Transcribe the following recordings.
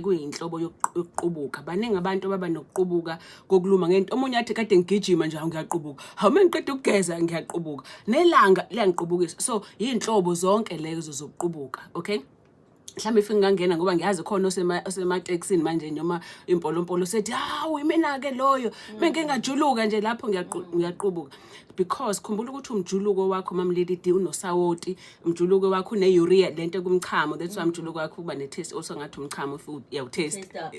Kuyinhlobo yokuqubuka. Baningi abantu ababa nokuqubuka kokuluma ngento. Omunye athi, "Kade ngigijima nje, ngiyaqubuka. Hawu, uma ngiqeda ukugeza ngiyaqubuka, nelanga liyangiqubukisa." So yiy'nhlobo zonke lezo zokuqubuka, okay? Mhlawumbe if ngingangena, ngoba ngiyazi khona osematekisini manje noma impolompolo sethi, "Hawu, imina-ke loyo, mengike ngajuluka nje lapho ngiyaqubuka." Because khumbula ukuthi umjuluko wakho, Mam Lady D, unosawoti. Umjuluko wakho une-urea, lento kumchamo. That's why umjuluko wakho kuba ne-taste also ngathi umchamo if uyawutaste. Taste up.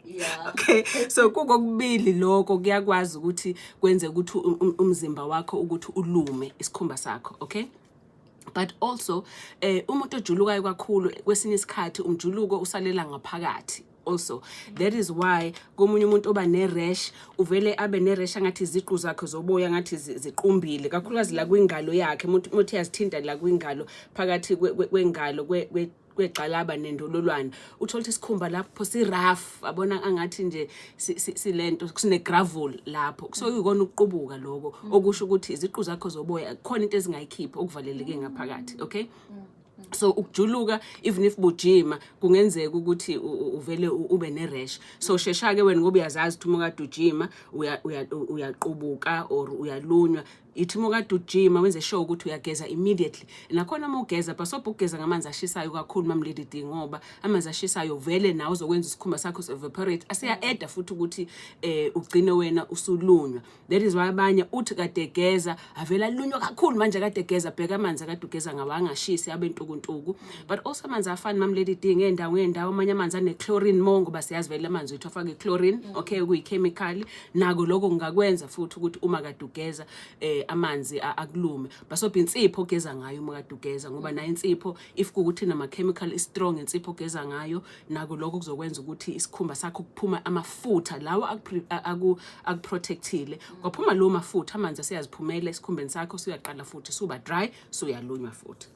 Yeah. Okay, so kukokubili lokho kuyakwazi ukuthi kwenze ukuthi umzimba wakho ukuthi ulume isikhumba sakho, okay? But also umuntu ojulukayo kakhulu, kwesinye isikhathi umjuluko usalela ngaphakathi also. That is why komunye umuntu oba ne-rash, uvele abe ne-rash angathi iziqu zakhe zoboya ngathi ziqumbile, kakhulukazi la kwingalo yakhe. Umuntu uyazithinta la kwingalo, phakathi kwengalo kwegxalaba nendololwane, uthola ukuthi isikhumba lapho si-rough, abona angathi nje silento sine-gravel lapho. So kuyikona ukuqubuka lokho, okusho ukuthi iziqu zakho zoboya khona into ezingayikhiphi okuvaleleke ngaphakathi, okay? So ukujuluka, even if bujima, kungenzeka ukuthi uvele ube ne-rash. So shesha-ke wena, ngoba uyazazi ukuthi uma kade ujima uyaqubuka or uyalunywa. Ithi uma kade ujima, wenze sure ukuthi uyageza immediately. Nakhona uma ugeza, bhasobha ukugeza ngamanzi ashisayo kakhulu, Mam Lady D, ngoba amanzi ashisayo vele nawe uzokwenza isikhumba sakho evaporate, aseya-eda futhi ukuthi ugcine wena usulunywa. That is why abanye uthi kade egeza avele alunywa kakhulu. Manje kade egeza, bheka amanzi akade ugeza ngawo angashisi, abe ntukuntuku. But also amanzi afani, Mam Lady D, ngey'ndawo ngey'ndawo. Amanye amanzi ane-chlorine more, ngoba siyazi vele amanzi wethu afake i-chlorine, okay, kuyi-chemical. Nako lokho kungakwenza futhi ukuthi uma kade ugeza amanzi akulume. Basobha insipho ogeza ngayo uma kade ugeza, ngoba nayo insipho, if kuwukuthi nama-chemical i-strong insipho ogeza ngayo, nako lokho kuzokwenza ukuthi isikhumba sakho kuphuma amafutha lawa akuprotectile. Kwaphuma lawo mafutha, amanzi aseyaziphumela esikhumbeni sakho, suyaqala futhi suba dry, suyalunywa futhi.